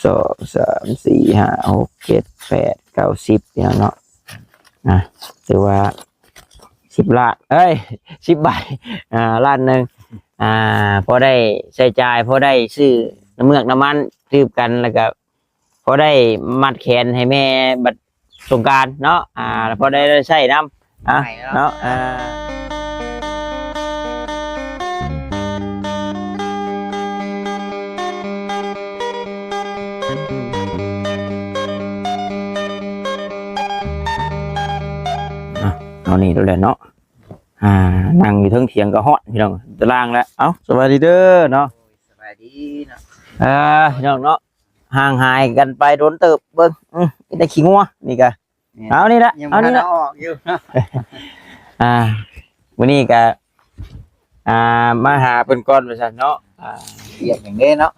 ສອງ ສາມ ສີ່ ຫ້າ ຫົກ ເຈັດ ແປດ ເກົ້າ ສິບ ພີ່ນ້ອງເນາະ. ອ່າ ຖືວ່າສິບລ້ານ ເອີຍ ສິບໃບ ອ່າ ລ້ານໜຶ່ງ ອ່າ ພໍໄດ້ໃຊ້ຈ່າຍ ພໍໄດ້ຊື້ນ້ຳເມືອກນ້ຳມັນ ຕື່ມກັນ ແລ້ວກໍພໍໄດ້ມັດແຂນໃຫ້ແມ່ບັດສົງການເນາະ ອ່າ ພໍໄດ້ ໄດ້ໃຊ້ນຳ ອ່າ ໃໝ່ເນາະ ເນາະ ອ່າ ອ່ະ ເອົານີ້ໂລດແຫຼະເນາະ ອ່າ ນັ່ງຢູ່ເທິງຖຽງກໍຮ້ອນ ພີ່ນ້ອງ ຕາລາງແລ້ວ. ເອົ້າ ສະບາຍດີເດີເນາະ ສະບາຍດີເນາະ ອ່າ ພີ່ນ້ອງເນາະ ຫ່າງຫາຍກັນໄປດົນເຕີບ ເບິ່ງ ອື ມີແຕ່ຂີ້ງົວນີ້ກະ ແມ່ນ ເອົານີ້ລະ ຍັງ ເອົານີ້ລະ ບໍ່ທັນເອົາອອກຢູ່ເນາະ ອ່າ ມື້ນີ້ກະ ອ່າ ມາຫາເພິ່ນກ່ອນວ່າຊັ້ນເນາະ ອ່າ ວຽກຫຍັງເດ້ເນາະ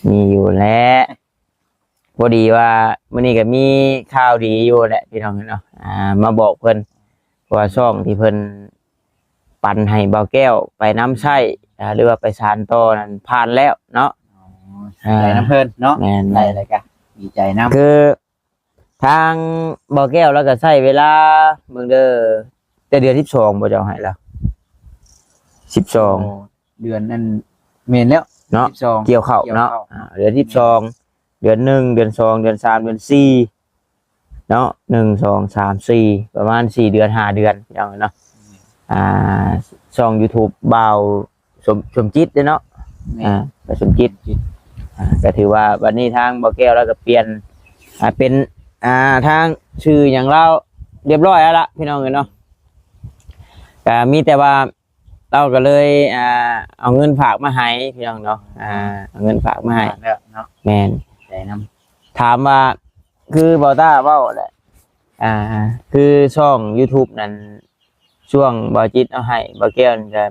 ມີຢູ່ແຫຼະ ພໍດີວ່າມື້ນີ້ກໍມີຂ່າວດີຢູ່ແຫຼະພີ່ນ້ອງເນາະ ອ່າ ມາບອກເພິ່ນ ເພາະວ່າຊ່ອງທີ່ເພິ່ນປັນໃຫ້ບ່າວແກ້ວໄປນຳໃຊ້ ອ່າ ຫຼືວ່າໄປສານຕໍ່ນັ້ນຜ່ານແລ້ວເນາະ ອໍ ອ່າ ໄດ້ນຳເພິ່ນເນາະ ແມ່ນໆ ໄດ້ແລ້ວກະດີໃຈນຳ ຄືທາງບ່າວແກ້ວລາວກໍໃຊ້ເວລາເບິ່ງເດີ ແຕ່ເດືອນສິບສອງບໍ່ ເຈົ້າໃຫ້ລາວ ສິບສອງ ໂອ້ ເດືອນນັ້ນ ແມ່ນແລ້ວເນາະ ສິບສອງ ກ່ຽວເຂົ້າເນາະ ກ່ຽວເຂົ້າ ອ່າ ເດືອນສິບສອງ ເດືອນໜຶ່ງ ເດືອນສອງ ເດືອນສາມ ເດືອນສີ່ເນາະ ໜຶ່ງ ສອງ ສາມ ສີ່ ປະມານສີ່ເດືອນ ຫ້າເດືອນ ພີ່ນ້ອງເນາະ ອ່າ ຊ່ອງຢູທູບບ່າວ ສົມ ສົມຈິດເດ້ເນາະ ແມ່ນ ອ່າ ກໍສົມຈິດ ສົມຈິດ ອ່າ ກໍຖືວ່າບັດນີ້ທາງບ່າວແກ້ວລາວກໍປ່ຽນ ອ່າ ເປັນ ອ່າ ທາງຊື່ຫຍັງລາວຮຽບຮ້ອຍແລ້ວລະ ພີ່ນ້ອງເອີຍເນາະ ກໍມີແຕ່ວ່າລາວກໍເລີຍ ອ່າ ເອົາເງິນຝາກມາໃຫ້ ພີ່ນ້ອງເນາະ ອ່າ ເອົາເງິນຝາກມາໃຫ້ ແລ້ວເນາະ ແມ່ນ ໃຈນຳ ຖາມວ່າ ຄືບ່າວຕ້າເວົ້າແຫຼະ ອ່າ ຄືຊ່ອງຢູທູບນັ້ນ ຊ່ວງບ່າວຈິດເອົາໃຫ້ບ່າວແກ້ວນີ້ກໍ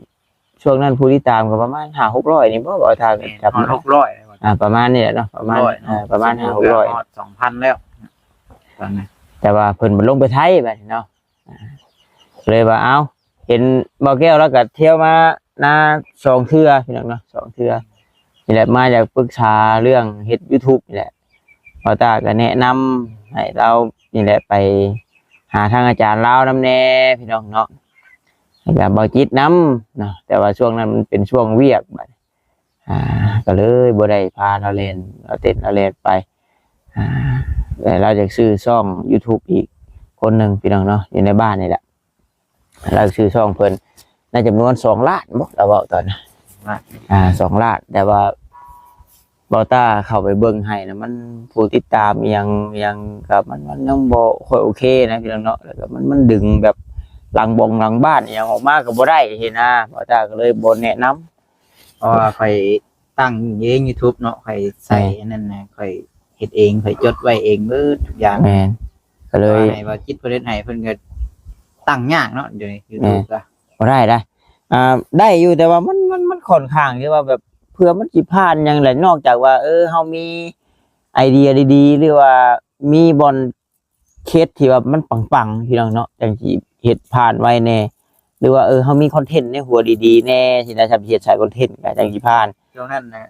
ຊ່ວງນັ້ນຜູ້ຕິດຕາມກໍປະມານຫ້າຫົກຮ້ອຍນີ້ບໍ່ ບ່າວຕ້າກໍ ແມ່ນ ຈຳ ຮອດຫົກຮ້ອຍ ອ່າ ປະມານນີ້ແຫຼະເນາະ ປະມານ ເນາະ ເອີ ປະມານຫ້າຫົກຮ້ອຍ ຮອດສອງພັນແລ້ວ ຕອນນັ້ນ ແຕ່ວ່າເພິ່ນໄປລົງໄປໄທບັດນີ້ເນາະ ອ່າ ເລີຍວ່າ ເອົ້າ ເຫັນບ່າວແກ້ວລາວກໍທ່ຽວມານາສອງເທື່ອ ພີ່ນ້ອງເນາະ ສອງເທື່ອ ນີ້ແຫຼະ ມາຢາກປຶກສາເລື່ອງເຮັດຢູທູບນີ້ແຫຼະ ບ່າວຕ້າກໍແນະນຳໃຫ້ລາວນີ້ແຫຼະ ໄປຫາທາງອາຈານລາວນຳແດ່ ພີ່ນ້ອງເນາະ ແລ້ວກໍບ່າວຈິດນຳເນາະ ແຕ່ວ່າຊ່ວງນັ້ນມັນເປັນຊ່ວງວຽກບັດ ອ່າ ກໍເລີຍບໍ່ໄດ້ພາລາວແລ່ນ ລາວເຕັ້ນລາວແລ່ນໄປ ອ່າ ແລະລາວຢາກຊື້ຊ່ອງຢູທູບອີກຄົນໜຶ່ງ ພີ່ນ້ອງເນາະ ຢູ່ໃນບ້ານນີ້ແຫຼະ ລາວຊື້ຊ່ອງເພິ່ນໃນຈຳນວນສອງລ້ານບໍ່ ລາວເວົ້າຕອນນັ້ນ ສອງລ້ານ ອ່າ ສອງລ້ານ ແຕ່ວ່າບ່າວຕ້າເຂົ້າໄປເບິ່ງໃຫ້ນະ ມັນຜູ້ຕິດຕາມອີ່ຫຍັງ ອີ່ຫຍັງກໍມັນ ມັນຍັງບໍ່ຄ່ອຍໂອເຄນະ ພີ່ນ້ອງເນາະ ແລ້ວກໍມັນ ມັນດຶງແບບຫຼັງບົງຫຼັງບ້ານອີ່ຫຍັງອອກມາກໍບໍ່ໄດ້ຫັ້ນນະ ບ່າວຕ້າກໍເລີຍບໍ່ແນະນຳ ເພາະວ່າຂ້ອຍຕັ້ງເອງຢູທູບເນາະ ຂ້ອຍໃສ່ ແມ່ນ ອັນນັ້ນນະ ຂ້ອຍເຮັດເອງ ຂ້ອຍຈົດໄວ້ເອງເບິດທຸກຢ່າງ ແມ່ນ ກໍເລີຍ ໃຫ້ວ່າຈິດເພິ່ນເຮັດໃຫ້ເພິ່ນກໍຕັ້ງຍາກເນາະ ດຽວນີ້ຢູທູບ ແມ່ນ ກໍບໍ່ໄດ້ໄດ໋ ອ່າ ໄດ້ຢູ່ ແຕ່ວ່າມັນ ມັນ ມັນຂ້ອນຂ້າງທີ່ວ່າແບບ ເພື່ອມັນຊິຜ່ານຫຍັງແຫຼະ ນອກຈາກວ່າ ເອີ ເຮົາມີໄອເດຍດີໆ ຫຼືວ່າມີບ່ອນ ເຂດທີ່ວ່າມັນປັງໆ ພີ່ນ້ອງເນາະ ຈັ່ງຊິເຮັດຜ່ານໄວແດ່ ຫຼືວ່າ ເອີ ເຮົາມີຄອນເທັນໃນຫົວດີໆແດ່ຊີ້ນະ ຊ່ຳເຮັດສາຍຄອນເທັນກໍຈັ່ງຊິຜ່ານ. ຊ່ວງນັ້ນນະ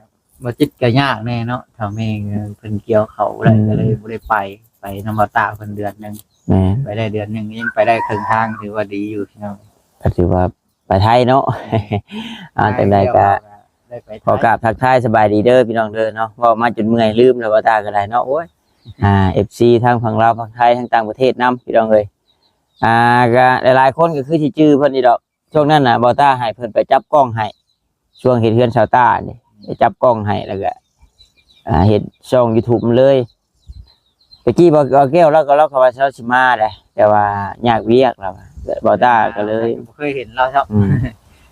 ບໍ່ຈິດກໍຍາກແດ່ເນາະ ຖ້າແມ່ເພິ່ນກ່ຽວເຂົ້າບໍ່ໄດ້ ອືມ ກໍເລີຍບໍ່ໄດ້ໄປ ໄປນຳບ່າວຕ້າເພິ່ນເດືອນໜຶ່ງ ແມ່ນ ໄປໄດ້ເດືອນໜຶ່ງ ຍັງໄປໄດ້ເຄິ່ງທາງ ຖືວ່າດີຢູ່ພີ່ນ້ອງ ກໍຖືວ່າ ໄປໄທເນາະ ອ່າ ຈັ່ງໃດກໍ ໄດ້ໄປໄທ ຂໍກາບທັກທາຍສະບາຍດີເດີພີ່ນ້ອງເດີເນາະ ເວົ້າມາຈົນເມື່ອຍລືມແລ້ວ ບ່າວຕ້າກໍໄດ້ເນາະ ໂອ້ຍ ອ່າ ເອັຟຊີ ທັງຝັ່ງລາວ ຝັ່ງໄທ ທັງຕ່າງປະເທດນຳ ພີ່ນ້ອງເອີຍ ອ່າ ກໍຫຼາຍໆຄົນກໍຄືຊິຈື່ເພິ່ນຢູ່ດອກ ຊ່ວງນັ້ນນະ ບ່າວຕ້າໃຫ້ເພິ່ນໄປຈັບກ້ອງໃຫ້ ຊ່ວງເຮັດເຮືອນຊາວຕ້ານີ້ ໄປຈັບກ້ອງໃຫ້ ແລ້ວກໍ ອ່າ ເຮັດຊ່ອງຢູທູບເລີຍ ແຕ່ກີ້ບ່າວແກ້ວລາວກໍ ລາວກໍວ່າລາວຊິມາແຫຼະ ແຕ່ວ່າຍາກວຽກລາວວ່າ ບ່າວຕ້າກໍເລີຍ ບໍ່ເຄີຍເຫັນລາວຊ້ຳ ອືມ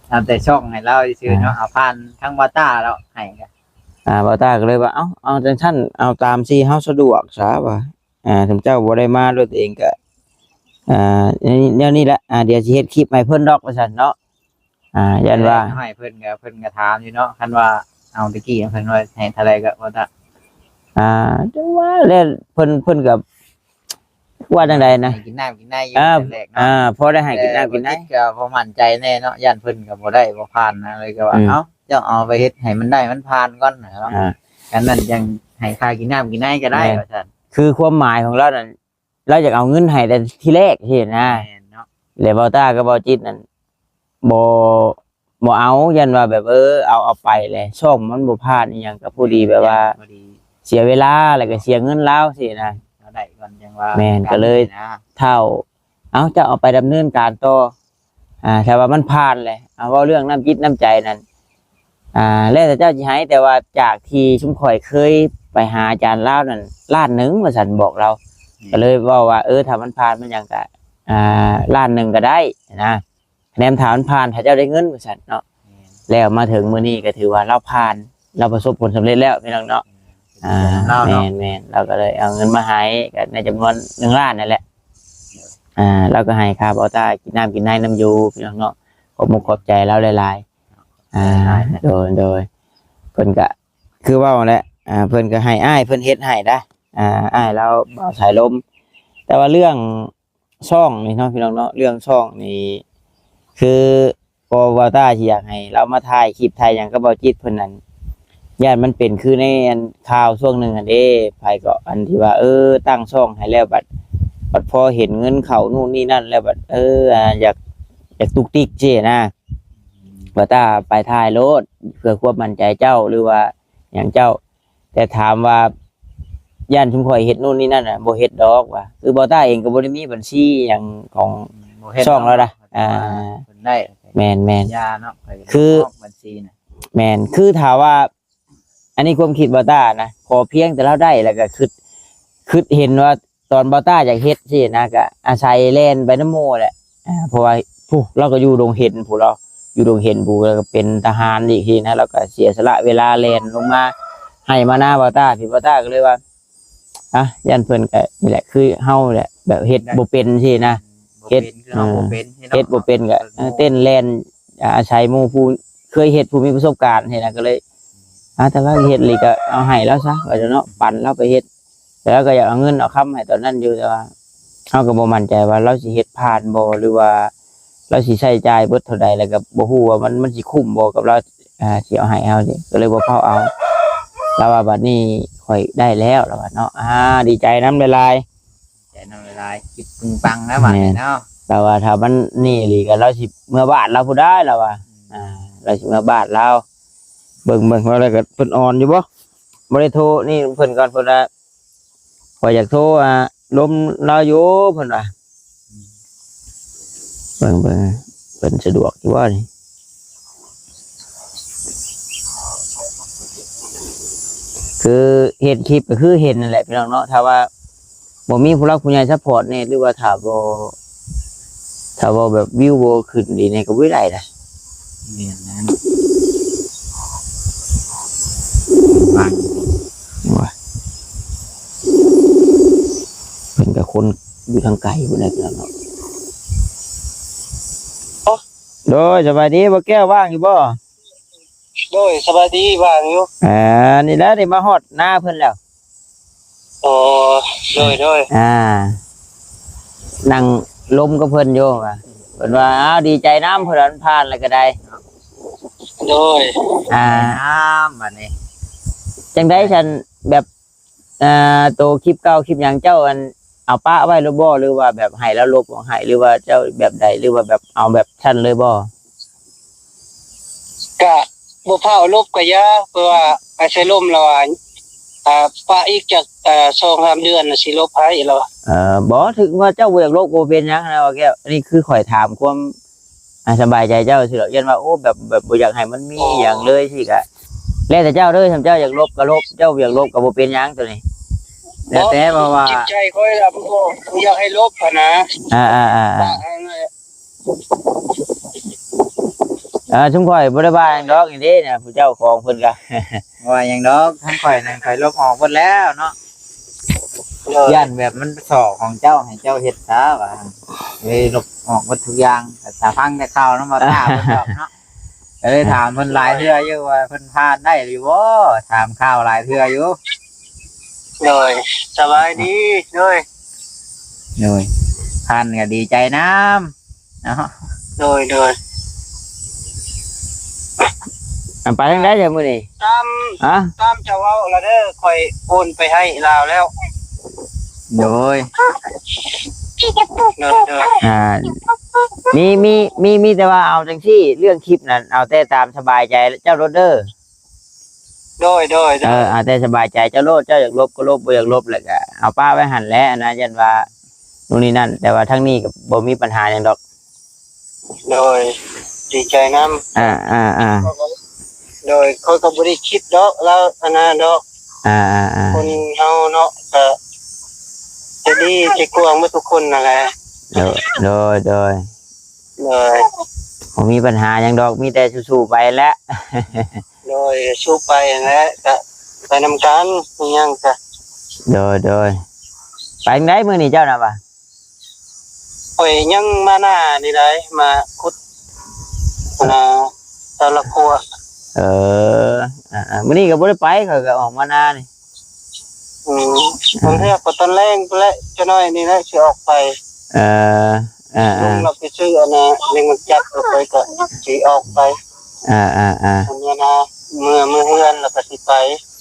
ເອົາແຕ່ຊ່ອງໃຫ້ລາວຊື່ໆເນາະ ອ່າ ເອົາຜ່ານທາງບ່າວຕ້າລາວໃຫ້ກໍ ອ່າ ບ່າວຕ້າກໍເລີຍວ່າ ເອົ້າ ເອົາຈັ່ງຊັ້ນ ເອົາຕາມທີ່ເຮົາສະດວກຊະວ່າ ອ່າ ສົມເຈົ້າບໍ່ໄດ້ມາດ້ວຍຕົວເອງກໍ ອ່າ ແນວນີ້ແຫຼະ ອ່າ ດຽວຊິເຮັດຄລິບໃຫ້ເພິ່ນດອກວ່າຊັ້ນເນາະ ອ່າ ຢ້ານວ່າ ໃຫ້ເພິ່ນກໍ ເພິ່ນກໍຖາມຢູ່ເນາະ ຄັນວ່າເອົາແຕ່ກີ້ເພິ່ນວ່າໃຫ້ເທົ່າໃດກໍບໍ່ຕະ ອ່າ ຈັ່ງວ່າແຫຼະ ເພິ່ນ ເພິ່ນກໍວ່າຈັ່ງໃດນະ ໃຫ້ກິນນ້ຳກິນໃນຢູ່ ອ່າ ແລກໆເນາະ ອ່າ ພໍໄດ້ໃຫ້ກິນນ້ຳກິນໃນ ແຕ່ບໍ່ຈິດກໍບໍ່ໝັ້ນໃຈແນ່ເນາະ ຢ້ານເພິ່ນກໍບໍ່ໄດ້ບໍ່ຜ່ານນະ ເລີຍກໍວ່າ ອືມ ເອົ້າ ເຈົ້າເອົາໄປເຮັດໃຫ້ມັນໄດ້ມັນຜ່ານກ່ອນນະເນາະ ອ່າ ຄັນນັ້ນຈັ່ງ ໃຫ້ຄ່າກິນນ້ຳກິນໃນກໍໄດ້ ແມ່ນ ວ່າຊັ້ນ. ຄືຄວາມໝາຍຂອງລາວນັ້ນ ລາວຢາກເອົາເງິນໃຫ້ແຕ່ທີແລກຊີ້ນະ. ແມ່ນເນາະ. ແລ້ວບ່າວຕ້າກັບບ່າວຈິດນັ້ນ ບໍ່ ບໍ່ເອົາ ຢ້ານວ່າແບບ ເອີ ເອົາ ເອົາໄປແຫຼະ ຊ່ອງມັນບໍ່ຜ່ານອີ່ຫຍັງ ກໍພໍດີແບບວ່າ ພໍດີ ເສຍເວລາ ແລ້ວກໍເສຍເງິນລາວຊີ້ນະ. ເອົາໄດ້ກ່ອນຈັ່ງວ່າ ແມ່ນ ກໍເລີຍ ນະ ທ້າວ ເອົາ ເຈົ້າເອົາໄປດຳເນີນການຕໍ່ ອ່າ ຖ້າວ່າມັນຜ່ານແຫຼະ ເອົາ ເວົ້າເລື່ອງນ້ຳຈິດນ້ຳໃຈນັ້ນ ອ່າ ແລ້ວແຕ່ເຈົ້າຊິໃຫ້ ແຕ່ວ່າຈາກທີ່ຊຸມຂ້ອຍເຄີຍໄປຫາອາຈານລາວນັ້ນ ລ້ານໜຶ່ງວ່າຊັ້ນ ບອກລາວ. ແມ່ນ. ກໍເລີຍເວົ້າວ່າ ເອີ ຖ້າມັນຜ່ານມັນຫຍັງກະ ອ່າ ລ້ານໜຶ່ງກໍໄດ້ນະ ຄະແນນຖ້າມັນຜ່ານ ຖ້າເຈົ້າໄດ້ເງິນວ່າຊັ້ນເນາະ. ແມ່ນ. ແລ້ວມາເຖິງມື້ນີ້ກໍຖືວ່າລາວຜ່ານ ລາວປະສົບຜົນສຳເລັດແລ້ວພີ່ນ້ອງເນາະ. ແມ່ນ. ອ່າ ແມ່ນໆ ລາວກໍເລີຍເອົາເງິນມາໃຫ້ ກໍໃນຈຳນວນໜຶ່ງລ້ານນັ້ນແຫຼະ. ອ່າ ລາວກໍໃຫ້ຄ່າບ່າວຕ້າກິນນ້ຳກິນໃນນຳຢູ່ພີ່ນ້ອງເນາະ. ຂອບມຸກຂອບໃຈລາວຫຼາຍໆ. ອ່າ ໂດຍໆ ເພິ່ນກະຄືເວົ້າແຫຼະ ອ່າ ເພິ່ນກະໃຫ້ອ້າຍເພິ່ນເຮັດໃຫ້ດາ ອ່າ ອ້າຍລາວ ບ່າວສາຍລົມ. ແຕ່ວ່າເລື່ອງຊ່ອງນີ້ເນາະ ພີ່ນ້ອງເນາະ ເລື່ອງຊ່ອງນີ້ ຄືພໍບ່າວຕ້າຊິຢາກໃຫ້ລາວມາຖ່າຍຄລິບຖ່າຍຫຍັງກັບບ່າວຈິດເພິ່ນນັ້ນ ຢ້ານມັນເປັນຄືໃນອັນຂ່າວຊ່ວງໜຶ່ງຫັ້ນເດ້ ໃຜກໍອັນທີ່ວ່າ ເອີ ຕັ້ງຊ່ອງໃຫ້ແລ້ວ ບັດ ບັດພໍເຫັນເງິນເຂົ້ານູ່ນນີ້ນັ້ນແລ້ວ ບັດ ເອີ ອ່າ ຢາກ ຢາກຕຸກຕິກຊີ້ນະ. ບ່າວຕ້າໄປຖ່າຍໂລດ ເພື່ອຄວາມໝັ້ນໃຈເຈົ້າ ຫຼືວ່າຫຍັງເຈົ້າ. ແຕ່ຖາມວ່າຢ້ານຊຸມຂ້ອຍເຮັດນູ່ນນີ້ນັ້ນນະ ບໍ່ເຮັດດອກວ່າ. ຄືບ່າວຕ້າເອງກໍບໍ່ໄດ້ມີບັນຊີຫຍັງຂອງ ບໍ່ເຮັດ ຊ່ອງລາວດາ ດອກ ອ່າ ເພິ່ນໄດ້ ແມ່ນໆ ຢ່າເນາະ ຂ້ອຍ ຄື ອອກບັນຊີນະ. ແມ່ນ ຄືຖ້າວ່າ ອັນນີ້ຄວາມຄິດບ່າວຕ້ານະ ຂໍພຽງແຕ່ລາວໄດ້ ແລ້ວກໍຄິດ ຄິດເຫັນວ່າ ຕອນບ່າວຕ້າຢາກເຮັດຊີ້ນະ ກະອາໄສແລ່ນໄປນຳໝູ່ແຫຼະ ອ່າ ເພາະວ່າ ພຸ້ນ ລາວກໍຢູ່ດົງເຫັນພຸ້ນ ລາວຢູ່ດົງເຫັນພຸ້ນ ລາວກໍເປັນທະຫານອີກຊີ້ນະ ລາວກໍເສຍສະຫຼະເວລາແລ່ນລົງມາໄຮ່ມານາບ່າວຕ້າພີ້. ບ່າວຕ້າກໍເລີຍວ່າ ອ່ະ ຢ້ານເພິ່ນກໍນີ້ແຫຼະ ຄືເຮົາແຫຼະ ແບບເຮັດ ແມ່ນ ບໍ່ເປັນຊີ້ນະ ບໍ່ເປັນ ເຮັດ ຄືເຮົາ ເອີ ບໍ່ເປັນ ເຮັດບໍ່ເປັນກໍ ເອີ ເຕັ້ນແລ່ນ ອາ ອາໄສໝູ່ຜູ້ເຄີຍເຮັດ ຜູ້ມີປະສົບການຊີ້ນະ ກໍເລີຍ ອາ ແຕ່ວ່າເຮັດອີ່ຫຼີກໍເອົາໃຫ້ລາວຊະ ວ່າຊັ້ນເນາະ ປັນລາວໄປເຮັດ. ແຕ່ລາວກໍຢາກເອົາເງິນເອົາຄຳໃຫ້ຕອນນັ້ນຢູ່ ແຕ່ວ່າເຮົາກໍບໍ່ໝັ້ນໃຈວ່າລາວຊິເຮັດຜ່ານບໍ່ ຫຼືວ່າລາວຊິໃຊ້ຈ່າຍເບິດເທົ່າໃດ ແລ້ວກໍບໍ່ຮູ້ວ່າມັນ ມັນຊິຄຸ້ມບໍ່ກັບລາວ ອ່າ ຊິເອົາໃຫ້ເຮົານີ້ ກໍເລີຍບໍ່ຟ້າວເອົາ. ລາວວ່າ ບັດນີ້ຂ້ອຍໄດ້ແລ້ວ ລາວວ່າເນາະ. ອາ ດີໃຈນຳຫຼາຍໆ ໃຈນຳຫຼາຍໆ ຄິດປຶງປັງນະ ແມ່ນ ບາດນີ້ເນາະ. ລາວວ່າຖ້າມັນນີ້ອີ່ຫຼີກໍລາວຊິເມືອບ້ານລາວພຸ້ນດາ ລາວວ່າ ອືມ ອາ ລາວຊິເມືອບ້ານລາວ. ເບິ່ງ ເບິ່ງວ່າແລ້ວກໍເພິ່ນອ່ອນຢູ່ບໍ່? ບໍ່ໄດ້ໂທນີ້ເພິ່ນກ່ອນ ເພິ່ນວ່າ ຂ້ອຍຢາກໂທ ອ່າ ລົມລາວຢູ່ ເພິ່ນວ່າ. ເບິ່ງ ເບິ່ງ ເພິ່ນສະດວກຢູ່ບໍ່ນີ້? ຄືເຮັດຄລິບກໍຄືເຫັນນັ້ນແຫຼະພີ່ນ້ອງເນາະ. ຖ້າວ່າບໍ່ມີຜູ້ຫຼັກຜູ້ໃຫຍ່ຊັບພອດແດ່ ຫຼືວ່າຖ້າບໍ່ ຖ້າເວົ້າແບບວິວບໍ່ຂຶ້ນດີແດ່ກໍບໍ່ໄດ້ນະ. ແມ່ນແລ້ວ ວ່າ ເພິ່ນກໍຄົນຢູ່ທາງໄກພຸ້ນແຫຼະເນາະ. ໂດຍ ສະບາຍດີ ບໍ່ແກ້ວ ວ່າງຢູ່ບໍ່? ໂດຍ ສະບາຍດີ ວ່າງຢູ່. ອ່າ ນີ້ແຫຼະ ໄດ້ມາຮອດນາເພິ່ນແລ້ວ. ອໍ ໂດຍ ໂດຍ ອ່າ ນັ່ງລົມກັບເພິ່ນຢູ່ວ່າ ເພິ່ນວ່າ ອ້າວ ດີໃຈນຳ ເພິ່ນວ່າ ມັນຜ່ານແລ້ວກໍໄດ້. ໂດຍ ອ່າ ງາມບັດນີ້. ຈັ່ງໃດຊັ້ນ ແບບ ອ່າ ໂຕຄລິບເກົ່າຄລິບຫຍັງ ເຈົ້າ ອັນ ເອົາປະໄວ້ແລ້ວບໍ່ ຫຼືວ່າແບບໃຫ້ລາວລົບອອກໃຫ້ ຫຼືວ່າເຈົ້າແບບໃດ ຫຼືວ່າແບບເອົາແບບຊັ້ນເລີຍບໍ່? ກະບໍ່ຟ້າວລົບກະຢ່າ ເພາະວ່າອາໄສລົມລາວວ່າ ອ່າ ປະອີກຈັກ ອ່າ ສອງສາມເດືອນນະ ຊິລົບໃຫ້ລາວວ່າ. ເອີ ບໍ່ ເຖິງວ່າເຈົ້າບໍ່ຢາກລົບກໍບໍ່ເປັນຫຍັງນະ ບ່າວແກ້ວ. ອັນນີ້ຄືຂ້ອຍຖາມຄວາມ ອ່າ ສະບາຍໃຈເຈົ້າຊື່ດອກ. ຢ້ານວ່າ ໂອ້ ແບບ ແບບບໍ່ຢາກໃຫ້ມັນມີ ອໍ ຫຍັງເລີຍຊີ້ກະ ແລ້ວແຕ່ເຈົ້າເດີ. ຄັນເຈົ້າຢາກລົບກໍລົບ ເຈົ້າບໍ່ຢາກລົບກໍບໍ່ເປັນຫຍັງໂຕນີ້ ແລ້ວແຕ່. ເພາະວ່າຈິດໃຈຂ້ອຍລະ ບໍ່ ບໍ່ຢາກໃຫ້ລົບຫັ້ນນະ. ອ່າໆໆໆ ເອີ ຊຸມຂ້ອຍບໍ່ໄດ້ວ່າຫຍັງດອກນີ້ເດ້ນະ ຜູ້ເຈົ້າຂອງເພິ່ນກະ ບໍ່ວ່າຫຍັງດອກ. ທາງຂ້ອຍນັ້ນ ຂ້ອຍລົບອອກເບິດແລ້ວເນາະ. ໂດຍ ຢ້ານແບບມັນເປັນສໍຂອງເຈົ້າ ໃຫ້ເຈົ້າເຮັດຊະວ່າ ເລີຍລົບອອກເບິດທຸກຢ່າງ. ຖ້າຟັງແຕ່ຂ່າວນຳບ່າວຕ້າເພິ່ນບອກເນາະ ກໍເລີຍຖາມເພິ່ນຫຼາຍເທື່ອຢູ່ວ່າເພິ່ນຜ່ານໄດ້ຫຼືບໍ່ ຖາມຂ່າວຫຼາຍເທື່ອຢູ່. ໂດຍ ສະບາຍດີ. ໂດຍ ໂດຍ ທ່ານກໍດີໃຈນຳເນາະ. ໂດຍ ໂດຍ ອັນໄປທາງໃດແທ້ມື້ນີ້? ຕາມ ຮະ? ຕາມເຈົ້າເວົ້າລະເດີ ຂ້ອຍໂອນໄປໃຫ້ລາວແລ້ວ. ໂດຍ ໂດຍ ໂດຍ ອ່າ ມີ ມີ ມີ ມີແຕ່ວ່າເອົາຈັ່ງຊີ້ ເລື່ອງຄລິບນັ້ນ ເອົາແຕ່ຕາມສະບາຍໃຈເຈົ້າໂລດເດີ. ໂດຍ ໂດຍ ໂດຍ ເອີ ເອົາແຕ່ສະບາຍໃຈເຈົ້າໂລດ ເຈົ້າຢາກລົບກໍລົບ ບໍ່ຢາກລົບແລ້ວກໍເອົາປະໄວ້ຫັ້ນແຫຼະນະ ຢ້ານວ່າໂນ່ນນີ້ນັ້ນ ແຕ່ວ່າທາງນີ້ກໍບໍ່ມີບັນຫາຫຍັງດອກ. ໂດຍ ດີໃຈນຳ. ອ່າ ອ່າ ອ່າ ໂດຍ ຂ້ອຍກໍບໍ່ໄດ້ຄິດດອກ ລາວອັນນັ້ນດອກ. ອ່າ ອ່າ ອ່າ ຄົນເຮົາເນາະ ກໍໃຈດີໃຈກວ້າງໝົດທຸກຄົນນັ້ນແຫຼະ. ໂດຍ ໂດຍ ໂດຍ ໂດຍ ບໍ່ມີບັນຫາຫຍັງດອກ ມີແຕ່ສູ້ໆໄປແຫຼະ. ໂດຍ ສູ້ໄປຫັ້ນແຫຼະ ກະໄປນຳກັນ ມີຫຍັງກະ. ໂດຍ ໂດຍ ໄປທາງໃດມື້ນີ້ເຈົ້ານະວະ? ຂ້ອຍຍັງມານານີ້ໄດ໋ ມາຂຸດ ອັນນ່າ ແຕ່ລະຄົວ. ເອີ ອ່າໆ ມື້ນີ້ກໍບໍ່ໄດ້ໄປ ຂ້ອຍກໍອອກມານານີ້. ອືມ ບາງເທື່ອກໍຕອນແລງພຸ້ນແຫຼະ ຈັກໜ້ອຍນີ້ແຫຼະຊິອອກໄປ. ເອີ ອ່າໆ ລຸງລາວໄປຊື້ອັນນ່າ ແມງມັນຈັບ ແລ້ວຂ້ອຍກໍຊິອອກໄປ. ອ່າໆໆ ເມື່ອນາ ເມື່ອ ເມື່ອເຮືອນແລ້ວກໍຊິໄປ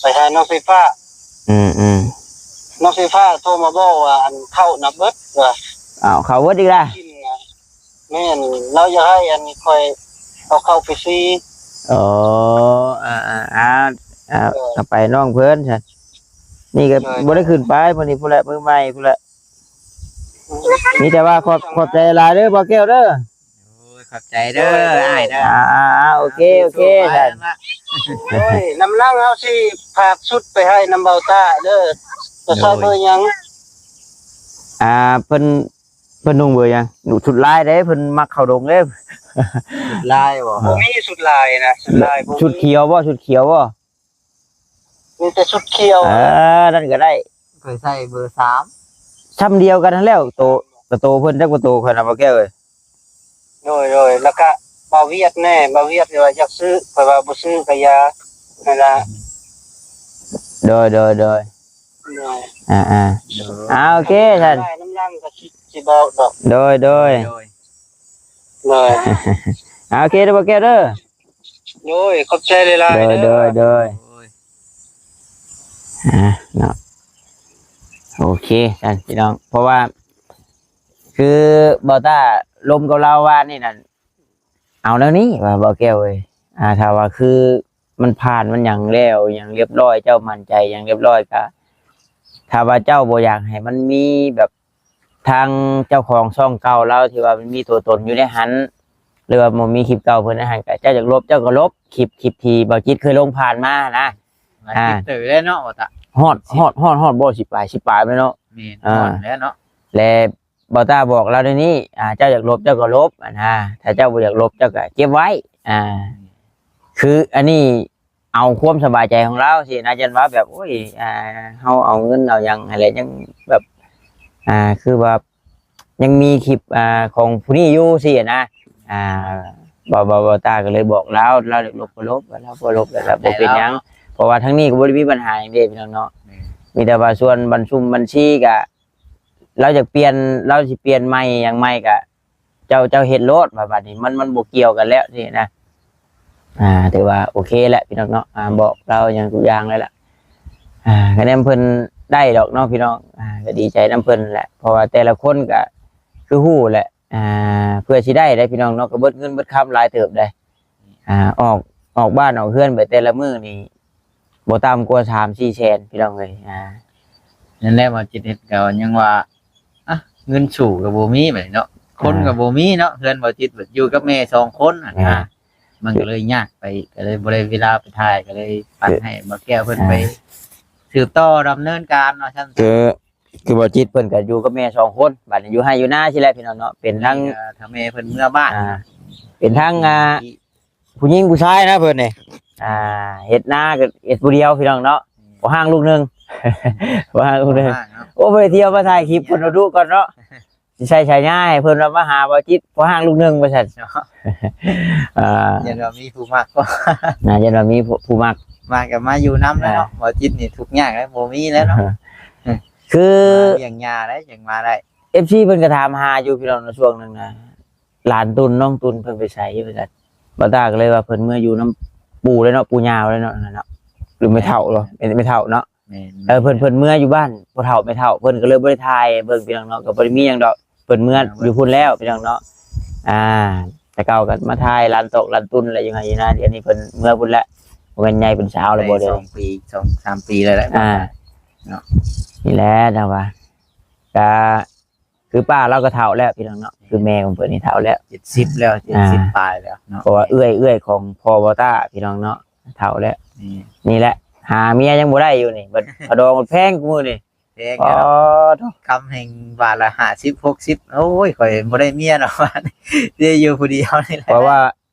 ໄປຫານ້ອງໄຟຟ້າ. ອືມໆ ນ້ອງໄຟຟ້າໂທມາບອກວ່າ ອັນ ເຂົ້ານະເບິດວ່າ. ອ້າວ ເຂົ້າເບິດອີກລະ? ກິນນະ ແມ່ນ ລາວຢາກໃຫ້ອັນຂ້ອຍເອົາເຂົ້າໄປຊີ. ອໍ ອ່າໆ ອ່າ ເອີ ເອົາໄປນ້ອງເພິ່ນຊັ້ນ. ນີ້ກໍ ເອີ ບໍ່ໄດ້ຂຶ້ນໄປ ມື້ນີ້ພຸ້ນແຫຼະ ມື້ໃໝ່ພຸ້ນແຫຼະ. ມີແຕ່ວ່າຂອບ ຂອບໃຈຫຼາຍເດີບ່າວແກ້ວເດີ. ໂອ້ຍ ຂອບໃຈເດີອ້າຍເດີ. ອ່າໆໆ ໂອເຄ ໂອເຄຊັ້ນ. ໂອ້ຍ ນຳຫຼັງເຮົາຊິຝາກຊຸດໄປໃຫ້ນຳບ່າວຕ້າເດີ ຈະໃສ່ເບີຫຍັງ? ອ່າ ເພິ່ນ ເພິ່ນນຸ່ງເບີຫຍັງ? ຊຸດລາຍເດ້ ເພິ່ນມັກເຂົ້າດົງເດ້. ຊຸດລາຍບໍ່? ບໍ່ມີຊຸດລາຍນະ ຊຸດລາຍບໍ່ມີ. ຊຸດຂຽວບໍ່? ຊຸດຂຽວບໍ່? ມີແຕ່ຊຸດຂຽວ. ເອີ ນັ້ນກໍໄດ້ ຂ້ອຍໃສ່ເບີສາມ ຊ່ຳດຽວກັນຫັ້ນແຫຼ້ວ. ໂຕ ໂຕເພິ່ນຈັກບໍ່ໂຕຂ້ອຍນະບ່າວແກ້ວເອີຍ. ໂດຍໆ ແລ້ວກະບ່າວວຽດແດ່ ບ່າວວຽດວ່າຢາກຊື້ ຂ້ອຍວ່າບໍ່ຊື້ກໍຢ່າ ນັ້ນລະ. ໂດຍໆໆ ໂດຍ ອ່າໆ ອ່າ ໂອເຄຊັ້ນ ນຳຫຼັງກໍຊິ ຊິບອກດອກ. ໂດຍໆ ໂດຍ ອ່າ ໂອເຄເດີບ່າວແກ້ວເດີ. ໂດຍ ຂອບໃຈຫຼາຍໆ ໂດຍ ເດີ ໂດຍ ໂດຍ ໂດຍ ອ່າ ເນາະ ໂອເຄຊັ້ນພີ່ນ້ອງ ເພາະວ່າ ຄືບ່າວຕ້າລົມກັບລາວວານນີ້ນັ້ນ ເອົາແນວນີ້ວ່າ ບ່າວແກ້ວເອີຍ ອ່າ ຖ້າວ່າຄືມັນຜ່ານມັນຫຍັງແລ້ວ ຫຍັງລຽບຮ້ອຍ ເຈົ້າໝັ້ນໃຈຫຍັງລຽບຮ້ອຍ ກະ ຖ້າວ່າເຈົ້າບໍ່ຢາກໃຫ້ມັນມີແບບ ທາງເຈົ້າຂອງຊ່ອງເກົ່າລາວທີ່ວ່າມັນມີຕົວຕົນຢູ່ໃນຫັ້ນ ຫຼືວ່າບໍ່ມີຄລິບເກົ່າເພິ່ນໃນຫັ້ນ ກະເຈົ້າຢາກລົບເຈົ້າກໍລົບ ຄລິບ ຄລິບທີ່ບ່າວຈິດເຄີຍລົງຜ່ານມານະ. ຫຼາຍຄລິບເຕີບແລ້ວເນາະ ບ່າວຕາ. ຮອດ ຮອດ ຮອດ ຮອດບໍ່ ສິບປາຍ ສິບປາຍແລ້ວເນາະ. ແມ່ນ ອ່າ ຮອດແລ້ວເນາະ ແລະ ບ່າວຕາບອກລາວໃນນີ້ ອ່າ ເຈົ້າຢາກລົບເຈົ້າກໍລົບ ອັນນະ ຖ້າເຈົ້າບໍ່ຢາກລົບເຈົ້າກໍເກັບໄວ້ ອ່າ ຄືອັນນີ້ ເອົາຄວາມສະບາຍໃຈຂອງລາວຊີ້ນະ ຢ້ານວ່າແບບ ໂອ້ຍ ອ່າ ເຮົາເອົາເງິນເອົາຫຍັງຫັ້ນແຫຼະ ຍັງແບບ ອ່າ ຄືວ່າຍັງມີຄລິບ ອ່າ ຂອງຜູ້ນີ້ຢູ່ຊີ້ນະ ອ່າ ບ່າວ ບ່າວ ບ່າວຕາກໍເລີຍບອກລາວ ລາວຢາກລົບກໍລົບ ລາວບໍ່ລົບກໍບໍ່ເປັນຫຍັງ ເພາະວ່າທາງນີ້ກໍບໍ່ໄດ້ມີບັນຫາຫຍັງເດ້ພີ່ນ້ອງເນາະ ແມ່ນ ມີແຕ່ວ່າສ່ວນບັນຊຸມບັນຊີກະ ລາວຢາກປ່ຽນ ລາວຊິປ່ຽນໃໝ່ຫຍັງໃໝ່ກະ ເຈົ້າ ເຈົ້າເຮັດໂລດ ວ່າບາດນີ້ມັນ ມັນບໍ່ກ່ຽວກັນແລ້ວຊີ້ນະ ອ່າ ຖືວ່າໂອເຄແຫຼະພີ່ນ້ອງເນາະ ອ່າ ບອກລາວຫຍັງທຸກຢ່າງແລ້ວລະ ອ່າ ຄະແນນເພິ່ນໄດ້ດອກເນາະພີ່ນ້ອງ ອ່າ ກໍດີໃຈນຳເພິ່ນແຫຼະ ເພາະວ່າແຕ່ລະຄົນກໍຄືຮູ້ແຫຼະ ອ່າ ເພື່ອຊິໄດ້ໄດ໋ພີ່ນ້ອງເນາະ ກໍເບິດເງິນເບິດຄຳຫຼາຍເຕີບໄດ໋ ອ່າ ອອກ ອອກບ້ານອອກເຮືອນໄປແຕ່ລະມື້ນີ້ ບໍ່ຕ່ຳກວ່າສາມສີ່ແສນພີ່ນ້ອງເອີຍ ອ່າ ນັ້ນແຫຼະ ວ່າຈິດເຮັດກໍຍັງວ່າ ອ່ະ ເງິນສູ້ກໍບໍ່ມີບາດນີ້ເນາະ ຄົນກໍບໍ່ມີເນາະ ເຮືອນບໍ່ຈິດຢູ່ກັບແມ່ສອງຄົນ ອ່າ ມັນກໍເລີຍຍາກໄປ ກໍເລີຍບໍ່ໄດ້ເວລາໄປຖ່າຍ ກໍເລີຍປັດໃຫ້ບ່າວແກ້ວເພິ່ນໄປສືບຕໍ່ດຳເນີນການວ່າຊັ້ນ ຄື ຄືບ່າວຈິດເພິ່ນກໍຢູ່ກັບແມ່ສອງຄົນ ບາດນີ້ຢູ່ໄຮ່ຢູ່ນາຊີ້ແຫຼະພີ່ນ້ອງເນາະ ເປັນທັງ ຖ້າແມ່ເພິ່ນເມືອບ້ານ ອ່າ ເປັນທັງ ອ່າ ຜູ້ຍິງຜູ້ຊາຍນະເພິ່ນນີ້ ອ່າ ເຮັດນາກໍເຮັດຜູ້ດຽວພີ່ນ້ອງເນາະ ອືມ ພໍ່ຮ້າງລູກໜຶ່ງ ພໍ່ຮ້າງລູກໜຶ່ງ ໂອ້ ບໍ່ໄດ້ທ່ຽວມາຖ່າຍຄລິບເພິ່ນດຸໆກ່ອນເນາະ ຊິໃສ່ສາຍຍາໃຫ້ເພິ່ນວ່າມາຫາບ່າວຈິດ ພໍ່ຮ້າງລູກໜຶ່ງວ່າຊັ້ນ ອ່າ ຢ້ານວ່າມີຜູ້ມັກ ອ່າ ຢ້ານວ່າມີຜູ້ ຜູ້ມັກ ມາກໍມາຢູ່ນຳແລ້ວເນາະ ອ່າ ບ່າວຈິດນີ້ທຸກຍາກແລ້ວ ບໍ່ມີແລ້ວເນາະ ຄື ມາລ້ຽງຍ່າໄດ້ ຈັ່ງມາໄດ້ ເອັຟຊີ ເພິ່ນກໍຖາມຫາຢູ່ພີ່ນ້ອງ ໃນຊ່ວງໜຶ່ງນະ ຫຼານຕຸນ ນ້ອງຕຸນເພິ່ນໄປໃສວ່າຊັ້ນ ບ່າວຕາກໍເລີຍວ່າເພິ່ນເມືອຢູ່ນຳ ປູ່ເລີຍເນາະ ປູ່ຍ່າເລີຍເນາະ ນັ້ນເນາະ ຫຼືແມ່ເຖົ້າເນາະ ແມ່ນ ແມ່ເຖົ້າເນາະ. ແມ່ນ ເອີ ເພິ່ນ ແມ່ນ ເພິ່ນເມືອຢູ່ບ້ານພໍ່ເຖົ້າແມ່ເຖົ້າ ເພິ່ນກໍເລີຍບໍ່ໄດ້ຖ່າຍໃຫ້ເບິ່ງ ພີ່ນ້ອງເນາະ ກໍບໍ່ໄດ້ມີຫຍັງດອກ ເພິ່ນເມືອ ອ່າ ຢູ່ພຸ້ນແລ້ວ ພີ່ນ້ອງເນາະ. ອ່າ ແຕ່ເກົ່າກໍມາຖ່າຍລານຕອກລານຕຸນແຫຼະ ຢູ່ໄຮ່ຢູ່ນາ ດຽວນີ້ເພິ່ນເມືອພຸ້ນແລ້ວ ບໍ່ແມ່ນໃຫຍ່ເປັນສາວແລ້ວບໍ່ ໄດ້ ດຽວນີ້ ສອງປີ ສອງສາມປີແລ້ວແຫຼະ ອ່າ ເນາະ. ນີ້ແຫຼະ ຈັ່ງວ່າ ກະ ຄືປ້າລາວກໍເຖົ້າແລ້ວ ພີ່ນ້ອງເນາະ ຄືແມ່ຂອງເພິ່ນນີ້ເຖົ້າແລ້ວ ເຈັດສິບແລ້ວ ອ່າ ເຈັດສິບປາຍແລ້ວເນາະ. ເພາະວ່າເອື້ອຍ ເອື້ອຍຂອງພໍ່ບ່າວຕ້າ ພີ່ນ້ອງເນາະ ເຖົ້າແລ້ວ. ນີ້ ນີ້ແຫຼະ ຫາເມຍຍັງບໍ່ໄດ້ຢູ່ນີ້ ບັດຄ່າດອງມັນແພງກວ່າມື້ນີ້ ແພງເນາະ ອໍ ໂທ້ ຄຳແຮ່ງບາດລະຫ້າສິບ ຫົກສິບ ໂອ້ຍ ຂ້ອຍບໍ່ໄດ້ເມຍດອກ ບາດນີ້ ຊິຢູ່ຜູ້ດຽວນີ້ແຫຼະ ເພາະວ່າ